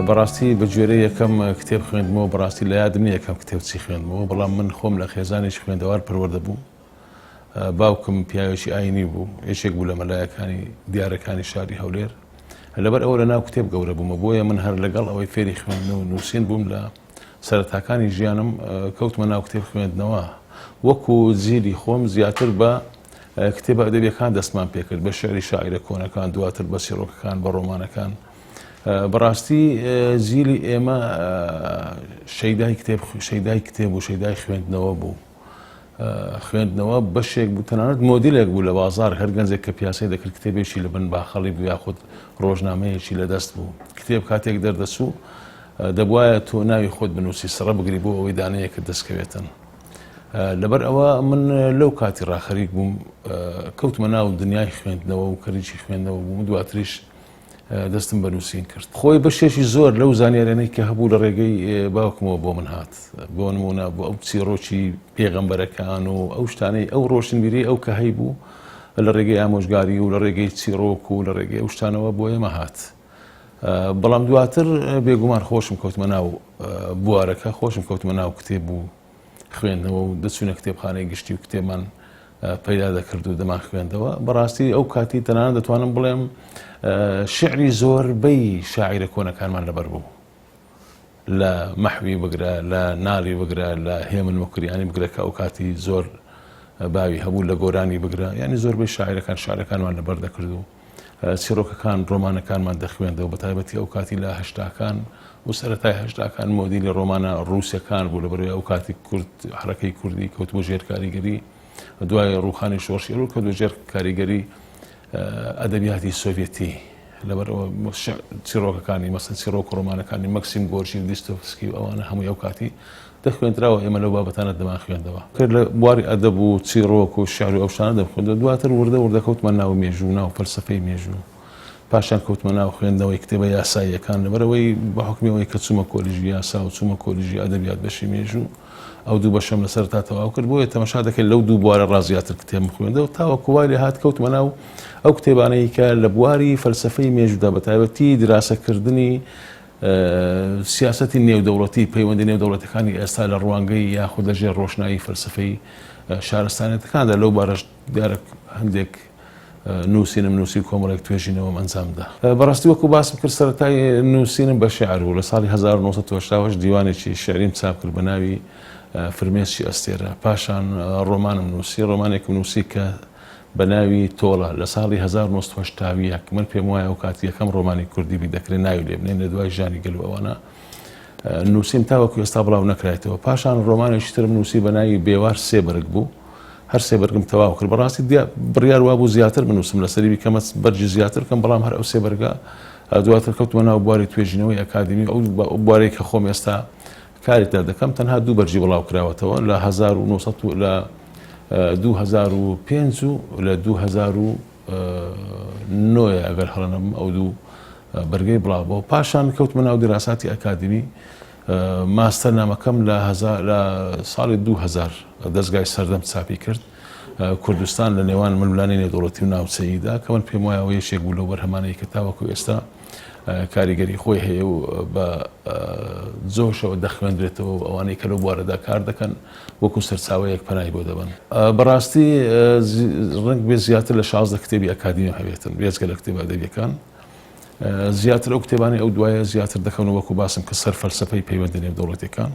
بەڕاستی بە گوێرەی یەکەم کتێب خوێندمەوە بەڕاستی لە یادم نییە یەکەم کتێب چی خوێندمەوە بەڵام من خۆم لە خێزانێکی خوێندەوار پەروەردە بووم باوکم پیاوێکی ئاینی بوو یەکێک بوو لە مەلایەکانی دیارەکانی شاری هەولێر لەبەر ئەوە لە ناو کتێب گەورە بوومە بۆیە من هەر لەگەڵ ئەوەی فێری خوێندن و نووسین بووم لە سەرەتاکانی ژیانم کەوتمە ناو کتێب خوێندنەوە وەکو جیلی خۆم زیاتر بە کتێبە ئەدەبیەکان دەستمان پێکرد بە شعری شاعیرە کۆنەکان دواتر بە چیڕۆکەکان بە ڕۆمانەکان بەڕاستی جیلی ئێمە شەیدای کتێب شەیدای کتێب و شەیدای خوێندنەوە بوو خوێندنەوە بەشێک بوو تەنانەت مۆدیلێک بوو لە بازار هەر گەنجێک کە پیاسەی دەکرد کتێبێکی لە بن باخەڵی بوو یاخود ڕۆژنامەیەکی لە دەست بوو کتێب کاتێک دەردەچوو دەبوایە تۆ ناوی خۆت بنووسی سڕە بگری بۆ ئەوەی دانەیەکت دەستکەوێتن لەبەر ئەوە من لەو کاتی ڕاخەریک بووم کەوتمە ناو دنیای خوێندنەوە و کەریکی خوێندنەوە بووم دواتریش دەستم بە نووسین کرد. خۆی بەشێکی زۆر لەو زانیاریانەی کە هەبوو لە ڕێگەی باوکمەوە بۆ من هات. بۆ نموونە بۆ ئەو چیڕۆکی پێغەمبەرەکان و ئەو شتانەی ئەو ڕۆشنبیریی ئەو کە هەیبوو لە ڕێگەی ئامۆژگاری و لە ڕێگەی چیڕۆک و لە ڕێگەی ئەو شتانەوە بۆ ئێمە هات. بەڵام دواتر بێگومان خۆشم کەوتمە ناو بوارەکە، خۆشم کەوتمە ناو کتێب و خوێندنەوە و دەچوونە کتێبخانەی گشتی و کتێبمان پەیدا دەکرد و دەمان خوێندەوە بەڕاستی ئەو کاتی تەنانەت دەتوانم بڵێم شعری زۆربەی شاعیرە کۆنەکانمان لەبەر بوو لە مەحوی بگرە لە نالی بگرە لە هێمن مکریانی بگرە کە ئەو کاتی زۆر باوی هەبوو لە گۆرانی بگرە یعنی زۆربەی شاعیرەکان شعرەکانمان لەبەر دەکرد و چیڕۆکەکان، ڕۆمانەکانمان دەخوێندەوە، بەتایبەتی ئەو کاتی لە هەشتاکان و سەرەتای هەشتاکان مۆدیلی ڕۆمانە ڕووسەکان بوو، لەبەرئەوەی ئەو کاتی کورد حەرەکەی کوردی کەوتبوو ژێر کاریگەری دوای ڕووخانی شۆڕشی ئەیلوول کەوتبوو ژێر کاریگەری ئەدەبیاتی سۆڤێتی لەبەر ئەوە چیڕۆکەکانی مەسەن چیڕۆک و ڕۆمانەکانی مەکسیم گۆرکی و دیستۆفسکی و ئەوانە هەمووی ئەو کاتی دەخوێندراوە ئێمە لەو بابەتانە دەمانخوێندەوە. کرد لە بواری ئەدەب و چیڕۆک و شیعر و ئەو شتانە دەمخوێندەوە. دواتر وردە وردە کەوتمە ناو مێژوو و ناو فەلسەفەی مێژوو. پاشان کەوتمە ناو خوێندنەوەی کتێبە یاساییەکان. لەبەرئەوەی بە حوکمی ئەوەی کە چوومە کۆلیژی یاسا و چوومە کۆلیژی ئەدەبیات بەشی مێژوو، ئەو دوو بەشەم لە سەرەتا تەواو کرد. بۆیە تەمەشا دەکەی لەو دوو بوارە ڕا زیاتر کتێبم خوێندەوە تاوەکو وای لێ هات کەوتمە ناو ئەو کتێبانەی کە لە بواری فەلسەفەی مێژوودا بە تایبەتی دراسەکردنی سیاسەتی نێودەوڵەتی، پەیوەندی نێودەوڵەتەکانی ئێستا لە ڕوانگەی یاخود لە ژێر ڕۆشنایی فەلسەفەی شارستانیەتەکاندا، لەو بارەش دیارە هەندێک نووسینم نووسی و کۆمەڵێک توێژینەوەم ئەنجامدا. بەڕاستی وەکو باسم کرد سەرەتای نووسینم بە شیعر بوو، لە ساڵی 1988 دیوانێکی شیعریم چاپ کرد بە ناوی فرمێسکی ئەستێرە، پاشان ڕۆمانم نووسی، ڕۆمانێکم نووسی کە بە ناوی تۆڵە لە ساڵی 1981، من پێم وایە ئەو کات یەکەم ڕۆمانی کوردی بی دەکرێ ناوی لێ بنێین لە دوای ژانی گەل و ئەوانە نووسیم تاوەکو ئێستا بڵاو نەکرایتەوە. پاشان ڕۆمانێکی ترم نووسی بە ناوی بێوار سێ بەرگ بوو، هەر سێ بەرگم تەواو کرد. بەڕاستی بڕیار وابوو زیاتر بنووسم لەسەری بیکەمە بەرگی زیاتر بکەم، بەڵام هەر ئەو سێ بەرگە دواتر کەوتمە ناو بواری توێژینەوەی ئەکادیمی ئەو بوارەی کە خۆم ئێستا کاری تیا دەکەم تەنها دوو بەرگی بڵاو کراوەتەوە لە 1900 لە 2005 و لە 2009 ئەگەر هەڵە نەبم ئەو دوو بەرگەی بڵاو بۆ پاشان کەوتمە ناو دیراساتی ئەکادیمی ماستەر نامەکەم لە لە ساڵی 2000 دەستگای سەردەم چاپی کرد کوردستان لە نێوان ململانێی نێودەوڵەتی و ناوچەییدا کە من پێم وایە ئەوە یەکێک بوو لەو بەرهەمانەی کە تاوەکو ئێستا کاریگەری خۆی هەیە و بە جۆشەوە دەخوێندرێتەوە و ئەوانەی کە لەو بوارەدا کار دەکەن وەکو سەرچاوەیەک پەنای بۆ دەبەن. بەڕاستی ڕەنگ بێ زیاتر لە 16 کتێبی ئەکادیمیم هەبێتن بێجگە لە کتێبە ئەدەبیەکان. زیاتر ئەو کتێبانەی ئەو دوایە زیاتر دەکەون وەکو باسم کە سەر فەلسەفەی پەیوەندە نێودەوڵەتیەکان.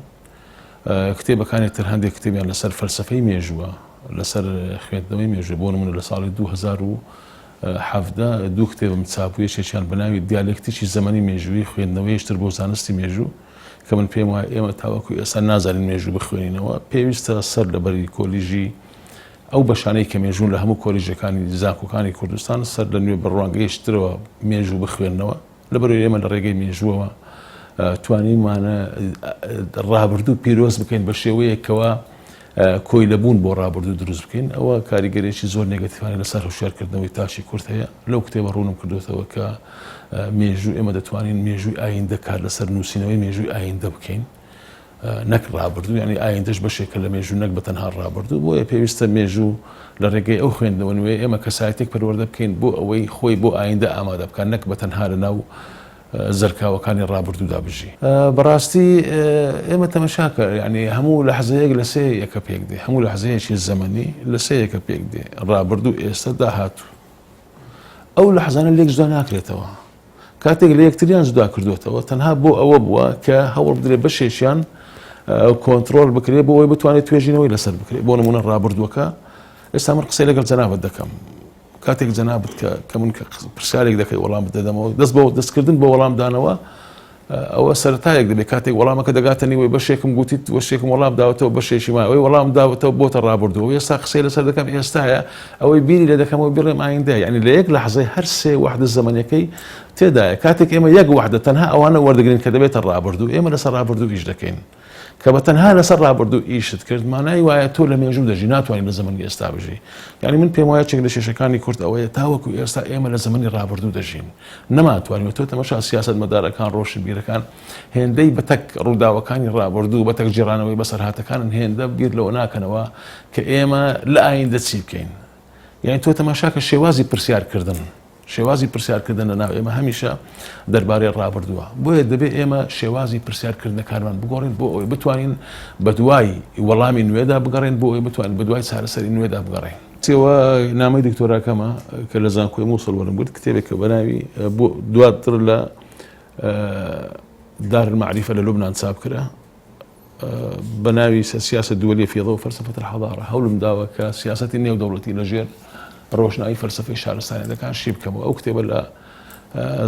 کتێبەکانی تر هەندێک کتێبیان لەسەر فەلسەفەی مێژووە، لەسەر خوێندنەوەی مێژوو بۆ نمونە لە ساڵی 2017 دوو کتێبم چاپ بوو یەکێکیان بە ناوی دیالێکتیکی زەمەنی مێژوویی خوێندنەوەیش تر بۆ زانستی مێژوو کە من پێم وایە ئێمە تاوەکو ئێستا نازانین مێژوو بخوێنینەوە پێویستە سەر لەبەری کۆلیژی ئەو بەشانەی کە مێژوون لە هەموو کۆلیژەکانی زانکۆکانی کوردستان سەر لە نوێ بە ڕوانگەیەکی ترەوە مێژوو بخوێننەوە لەبەرئەوەی ئێمە لە ڕێگەی مێژووەوە توانیومانە ڕابردوو پیرۆز بکەین بە شێوەیەکەوە کۆیلەبوون بۆ ڕابردوو دروست بکەین ئەوە کاریگەرێکی زۆر negative انە لەسەر هۆشیارکردنەوەی تاکی کورد هەیە لەو کتێبە ڕوونم کردوێتەوە کە مێژوو ئێمە دەتوانین مێژووی ئایندە کار لەسەر نووسینەوەی مێژووی ئایندە بکەین نەک ڕابردوو یانی ئایندەش بەشێکە لە مێژوو نەک بە تەنها ڕابردوو بۆیە پێویستە مێژوو لە ڕێگەی ئەو خوێندنەوە نوێ ئێمە کەسایەتێک پەروەردە بکەین بۆ ئەوەی خۆی بۆ ئایندە ئامادە بکات نەک بە تەنها لە ناو. زەرکاوەکانی ڕابردوودا بژی. بەڕاستی ئێمە تەمەشاکە یعنی هەموو لەحزەیەک لە سێ یەکە پێک دێ، هەموو لەحزەیەکی زەمەنی لە سێ یەکە پێک دێ، ڕابردوو، ئێستا، داهاتوو. ئەو لەحزانە لێک جودا ناکرێتەوە. کاتێک لە یەکتریان جودا کردوێتەوە تەنها بۆ ئەوە بووە کە هەوڵ بدرێت بەشێکیان کۆنترۆل بکرێت بۆ ئەوەی بتوانێت توێژینەوەی لەسەر بکرێت. بۆ نمونە ڕابردووەکە ئێستا من قسەی لەگەڵ جەنابت دەکەم، کاتێک جەنابت کە کە من کە پرسیارێک دەکەی وەڵام دەدەمەوە، دەست بۆ دەستکردن بۆ وەڵامدانەوە ئەوە سەرەتایەک دەبێت. کاتێک وەڵامەکە دەگاتە نیوەی بەشێکم گوتیت وەشێکم وەڵام داوەتەوە بەشێکی ما ئەوەی وەڵام داوەتەوە بۆتە ڕابردوو، ئێستا قسەی لەسەر دەکەم ئێستاە، ئەوەی بیری لێ دەکەمەوە بڵێم ئایندە. یعنی لە یەک لەحزەی هەر سێ وەحدە زەمەنەکەی تێدایە. کاتێک ئێمە یەک وەحدە تەنها ئەوانە وەردەگرین کە دەبێتە ڕابردوو، ئێمە لەسەر ڕابردوو ئیش دەکەین. کە بە تەنها لەسەر ڕابردوو ئیشت کرد مانای وایە تۆ لە مێژوو دەژی، ناتوانانی لە زەمەنی ئێستا بژی. یعنی من پێم وایە یەکێک لە کێشەکانی کورد ئەوەیە تاوەکو ئێستا ئێمە لە زەمەنی ڕابردوو دەژین، نەمانتوانیوە. تۆ تەمەشا سیاسەتمەدارەکان، ڕۆشنبیرەکان هێندەی بەتەک ڕووداوەکانی ڕابردوو، بەتەک گێڕانەوەی بەسەرهاتەکانن، هێندە بیر لەوە ناکەنەوە کە ئێمە لە ئایندە چی بکەین. یعنی تۆ تەماشاکە شێوازی پرسیارکردن، شێوازی پرسیارکردن لە ناو ئێمە هەمیشە دەربارەی ڕابردووە. بۆیە دەبێت ئێمە شێوازی پرسیارکردنەکانمان بگۆڕین بۆ ئەوەی بتوانین بە دوای وەڵامی نوێدا بگەڕێن، بۆ ئەوەی بتوانین بە دوای چارەسەری نوێدا بگەڕێین. کتێبە نامەی دکتۆراکەمە کە لە زانکۆی مووسڵ وەرم گرت، کتێبێکە بە ناوی بۆ دواتر لە دار المعریفە لە لوبنان چاپ کرا بە ناوی سیاسە دووەلیە فی ضوء فلسفة الحضارە. هەوڵم داوە کە سیاسەتی نێودەوڵەتی لەژێر ڕۆشنایی فەلسەفەی شارستانیەتەکان شی بکەمەوە. ئەو کتێبە لە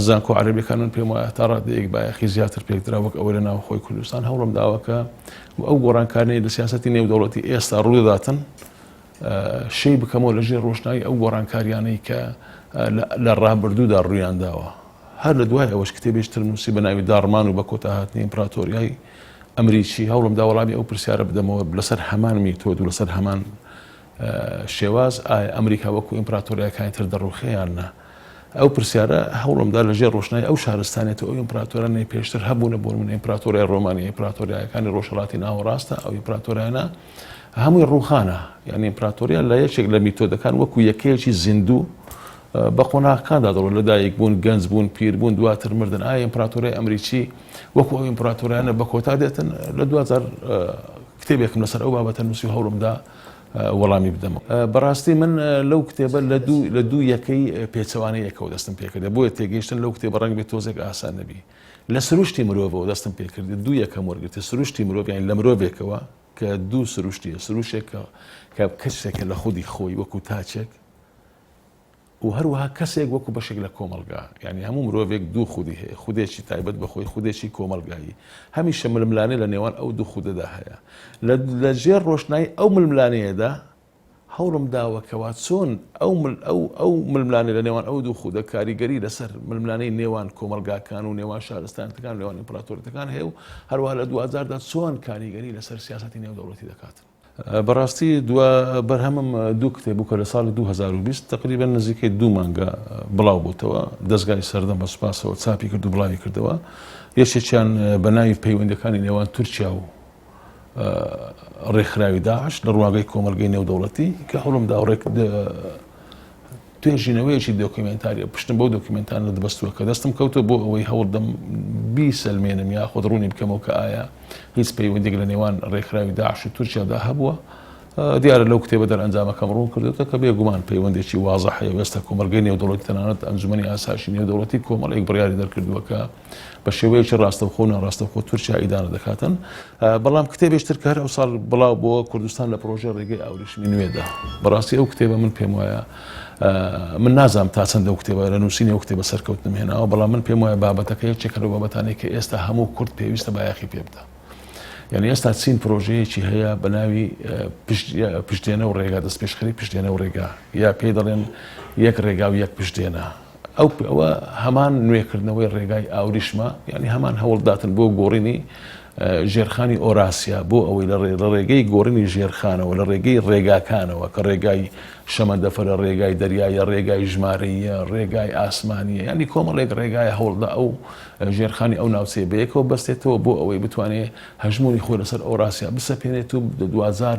زانکۆ عەرەبیەکان من پێم وایە تا ڕادەیەک بایەخی زیاتر پێکدرا وەک ئەوەی لە ناوخۆی کوردستان. هەوڵم داوە کە ئەو گۆڕانکاریەی لە سیاسەتی نێودەوڵەتی ئێستا ڕوودەداتن شی بکەمەوە لەژێر ڕۆشنایی ئەو گۆڕانکاریانەی کە لە ڕابردوودا ڕوویان داوە. هەر لە دوای ئەوەش کتێبێکی ترم نووسی بە ناوی داڕمان و بە کۆتاهاتنی ئیمپراتۆریای ئەمریکی. هەوڵم دا وەڵامی ئەو پرسیارە بدەمەوە لەسەر هەمان میتۆد و لەسەر هەمان شێواز، ئایا ئەمریکا وەکو ئیمپراتۆریاکانی تر دەڕوخێ یان نا؟ ئەو پرسیارە هەوڵم دا لەژێر ڕۆشنایی ئەو شارستانیەت و ئەو ئیمپراتۆرانەی پێشتر هەبوونە، بۆ نموونە ئیمپراتۆریای ڕۆمانی، ئیمپراتۆریاکانی ڕۆژهەڵاتی ناوەڕاستە، ئەو ئیمپراتۆریانە هەمووی ڕووخانە. یعنی ئیمپراتۆریا لە یەکێک لە میتۆدەکان وەکو یەکەیەکی زیندوو بە قۆناغەکاندا دەڕۆن، لەدایک بوون، گەنج بوون، پیر بوون، دواتر مردن. ئایا ئیمپراتۆریای ئەمریکی وەکو ئەو ئیمپراتۆریانە بە کۆتا دێتن؟ لە دواجار کتێبێکم لەسەر ئەو بابەتە نووسی و هەوڵمدا وەڵامی بدەمەوە. بەڕاستی من لەو کتێبە لە دوو یەکەی پێچەوانەی یەکەوە دەستم پێکرد، بۆیە تێگەیشتن لەو کتێبە ڕەنگ بێت تۆزێک ئاسان نەبی. لە سروشتی مرۆڤەوە دەستم پێکرد، دوو یەکەم وەرگرتە سروشتی مرۆڤ، یانی لە مرۆڤێکەوە کە دوو سروشتیە، سروشێک کە کەسێکە لە خودی خۆی وەکو تاچێک و هەروەها کەسێک وەکو بەشێک لە کۆمەڵگا. یعنی هەموو مرۆڤێک دوو خودی هەیە، خودێکی تایبەت بە خۆی، خودێکی کۆمەڵگایی. هەمیشە ململانێ لە نێوان ئەو دوو خودەدا هەیە. لە ژێر ڕۆشنایی ئەو ململانێیەدا هەوڵم داوە کەوا چۆن ئەو ئەو ئەو ململانێ لە نێوان ئەو دوو خودە کاریگەری لەسەر ململانێی نێوان کۆمەڵگاکان و نێوان شارستانەتەکان و نێوان ئیمپراتۆریەتەکان هەیە و هەروەها لە دواجاردا چۆن کاریگەری لەسەر سیاسەتی نێودەوڵەتی دەکات. بەڕاستی دوا بەرهەمم دوو کتێب بوو کە لە ساڵی 2020 تقریبا نزیکەی دوو مانگە بڵاو بووتەوە. دەزگای سەردەم بە سوپاسەوە چاپی کرد و بڵاوی کردەوە. یەکێکیان بە ناوی پەیوەندیەکانی نێوان تورکیا و ڕێکخراوی داعش لە ڕوانگەی کۆمەڵگەی نێودەوڵەتی کە هەوڵم دا ڕێک توێژینەوەیەکی دۆکیومێنتاریە پشتم بەو دۆکیومێنتانە دەبەستووە کە دەستم کەوتووە بۆ ئەوەی هەوڵدەم بیسەلمێنم یاخود ڕوونی بکەمەوە کە ئایا هیچ پەیوەندێک لە نێوان ڕێکخراوی داعش و تورکیادا هەبووە. دیارە لەو کتێبە دەرئەنجامەکەم ڕوون کردوێتە کە بێگومان پەیوەندێکی وازح هەیە و ئێستا کۆمەڵگەی نێودەوڵەتی تەنانەت ئەنجومەنی ئاسایشی نێودەوڵەتی کۆمەڵێک بڕیاری دەرکردووە کە بە شێوەیەکی ڕاستەوخۆ و ناڕاستەوخۆ تورکیا ئیدانە دەکاتن. بەڵام کتێبێکی تر کە هەر ئەو ساڵ بڵاو بووە، کوردستان لە پڕۆژەی ڕێگەی ئاوریشمی نوێدا. بەڕاستی ئەو کتێبە من پێم وایە من نازانم تا چەند ئەو کتێبە لە نووسینی ئەو کتێبە سەرکەوتنم هێناوە، بەڵام من پێم وایە بابەتەکە یەکێکە لەو بابەتانەی کە ئێستا هەموو کورد پێویستە بایەخی پێ بدا. یعنی ئێستا چین پرۆژەیەکی هەیە بە ناوی پشتێنە و ڕێگا، دەستپێشخەری پشتێنە و ڕێگا، یا پێی دەڵێن یەک ڕێگا و یەک پشتێنە. ئەو ئەوە هەمان نوێکردنەوەی ڕێگای ئاوریشمە، یعنی هەمان هەوڵداتن بۆ گۆڕینی ژێرخانی ئۆراسیا بۆ ئەوەی لە ڕێگەی گۆڕینی ژێرخانەوە لە ڕێگەی ڕێگاکانەوە کە ڕێگای شەمەندەفەرە، ڕێگای دەریایە، ڕێگای ژمارەیە، ڕێگای ئاسمانیە، یعنی کۆمەڵێک ڕێگای هەوڵدا ئەو ژێرخانی ئەو ناوچەیە بەیەکەوە بەستێتەوە بۆ ئەوەی بتوانێت هەژموونی خۆی لەسەر ئۆراسیا بسەپێنێت و دواجار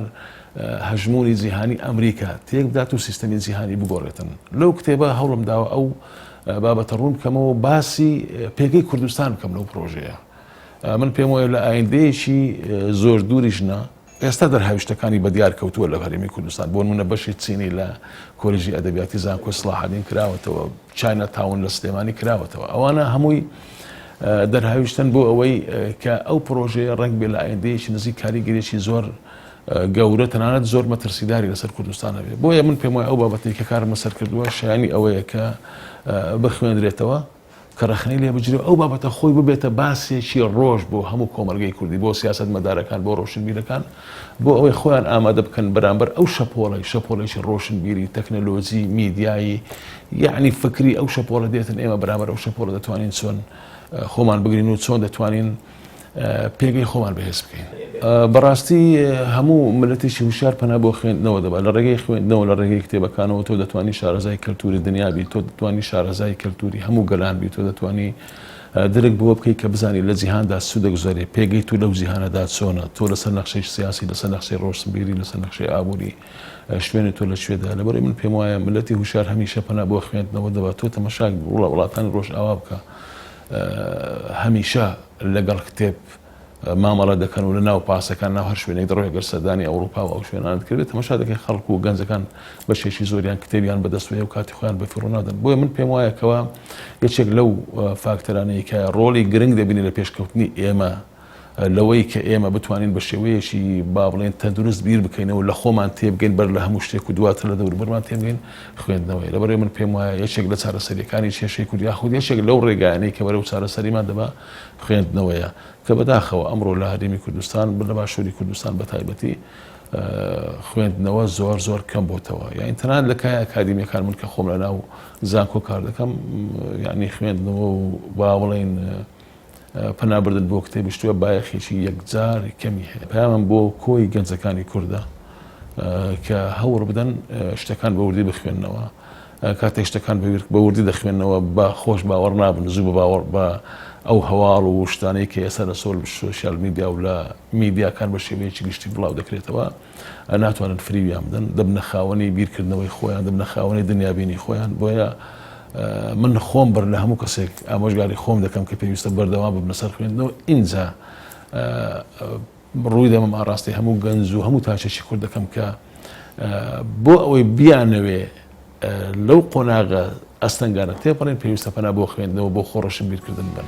هەژموونی جیهانی ئەمریکا تێکبدات و سیستەمی جیهانی بگۆڕێتن. لەو کتێبە هەوڵم داوە ئەو. بابەتە ڕوون بکەمەوە باسی پێگەی کوردستان بکەم لەو پرۆژەیە. من پێم وایە لە ئایندەیەکی زۆر دووریش نا، ئێستا دەرهاویشتەکانی بەدیار کەوتووە لە هەرێمی کوردستان، بۆ نموونە بەشی چینی لە کۆلیژی ئەدەبیاتی زانکۆی سڵاحەدین کراوەتەوە، چاینا تاون لە سلێمانی کراوەتەوە، ئەوانە هەمووی دەرهاویشتن بۆ ئەوەی کە ئەو پرۆژەیە ڕەنگ بێ لە ئایندەیەکی نزیک کاریگەریی زۆر گەورە تەنانەت زۆر مەترسیداری لەسەر کوردستان هەبێ. بۆیە من پێم وایە ئەو بابەتەی کە کارم لەسەر کردووە شایانی ئەوەیە کە بخوێندرێتەوە. کە ڕەخنەی لێ بگیرێ و ئەو بابەتە خۆی ببێتە باسێکی ڕۆژ بۆ هەموو کۆمەڵگەی کوردی، بۆ سیاسەتمەدارەکان، بۆ ڕۆشنبیرەکان، بۆ ئەوەی خۆیان ئامادە بکەن بەرامبەر ئەو شەپۆڵەی، شەپۆڵێکی ڕۆشنبیری، تەکنەلۆجی، میدیایی، یەعنی فکری ئەو شەپۆڵە دێتن، ئێمە بەرامبەر ئەو شەپۆڵە دەتوانین چۆن خۆمان بگرین و چۆن دەتوانین پێگەی خۆمان بەهێز بکەین. بەڕاستی هەموو ملەتێکی هوشیار پەنا بۆ خوێندنەوە دەبات، لە ڕێگەی خوێندنەوە، لە ڕێگەی کتێبەکانەوە تۆ دەتوانی شارەزای کەلتوری دنیا بی، تۆ دەتوانی شارەزای کەلتوری هەموو گەلان بی، تۆ دەتوانی درک بەوە بکەی کە بزانی لە جیهاندا چ دەگوزەرێ، پێگەی تۆ لەو جیهانەدا چۆنە، تۆ لەسەر نەخشەی سیاسی، لەسەر نەخشەی ڕۆشنبیری، لەسەر نەخشەی ئابووری شوێنی تۆ لە کوێدایە. لەبەرئەوەی من پێم وایە ملەتی هوشیار هەمیشە پەنا بۆ خوێندنەوە دەبات. تۆ تەمەشای وڵاتانی ڕۆژئاوا بکە، هەمیشە لەگەڵ کتێب مامەڵە دەکەن و لە ناو پاسەکان ناو هەر شوێنێک دەڕۆی گەر سەردانی ئەوروپا و ئەو شوێنانت کردێت تەمەشا دەکەی خەڵک و گەنجەکان بەشێکی زۆریان کتێبیان بەدەستوەیە و کاتی خۆیان بەفیڕۆ نادەن بۆیە من پێم وایە کەوا یەکێک لەو فاکتەرانەی کە ڕۆڵی گرنگ دەبینی لە پێشکەوتنی ئێمە لەوەی کە ئێمە بتوانین بە شێوەیەکی با بڵێین تەندروست بیر بکەینەوە لە خۆمان تێبگەین بەر لە هەموو شتێک و دواتر لە دەوروبەرمان تێبگەین خوێندنەوەیە. لەبەرئەوەی من پێم وایە یەکێک لە چارەسەرییەکانی کێشەی کورد یاخود یەکێک لەو ڕێگایانەی کە بەرەو چارەسەریمان دەبا خوێندنەوەیە کە بەداخەوە ئەمڕۆ لە هەرێمی کوردستان لە باشووری کوردستان بە تایبەتی خوێندنەوە زۆر زۆر کەم بۆتەوە یانی تەنانەت لە کایە ئەکادیمیەکان من کە خۆم لە ناو زانکۆ کار دەکەم یعنی خوێندنەوە و با بڵێین پەنا بردن بۆ کتێبیش تۆ بایەخێکی یەکجار کەمی هەیە. پەیامم بۆ کۆی گەنجەکانی کوردە کە هەوڵ بدەن شتەکان بە وردی بخوێننەوە. کاتێک شتەکان بە وردی دەخوێننەوە بە خۆش باوەڕ نابن، زوو بە باوەڕ بە ئەو هەواڵ و شتانەی کە ئێستا لە سۆشیال میدیا و لە میدیاکان بە شێوەیەکی گشتی بڵاو دەکرێتەوە ناتوانن فریویان بدەن، دەبنە خاوەنی بیرکردنەوەی خۆیان، دەبنە خاوەنی دنیابینی خۆیان، بۆیە من خۆم بەر لە هەموو کەسێک ئامۆژگاری خۆم دەکەم کە پێویستە بەردەوام ببنە سەر خوێندنەوە، ئینجا ڕووی دەمم ئاڕاستەی هەموو گەنج و هەموو تاکێکی کورد دەکەم کە بۆ ئەوەی بیانەوێ لەو قۆناغە ئەستەنگانە تێپەڕین پێویستە پەنا بۆ خوێندنەوە بۆ خۆڕەشنبیرکردن بن.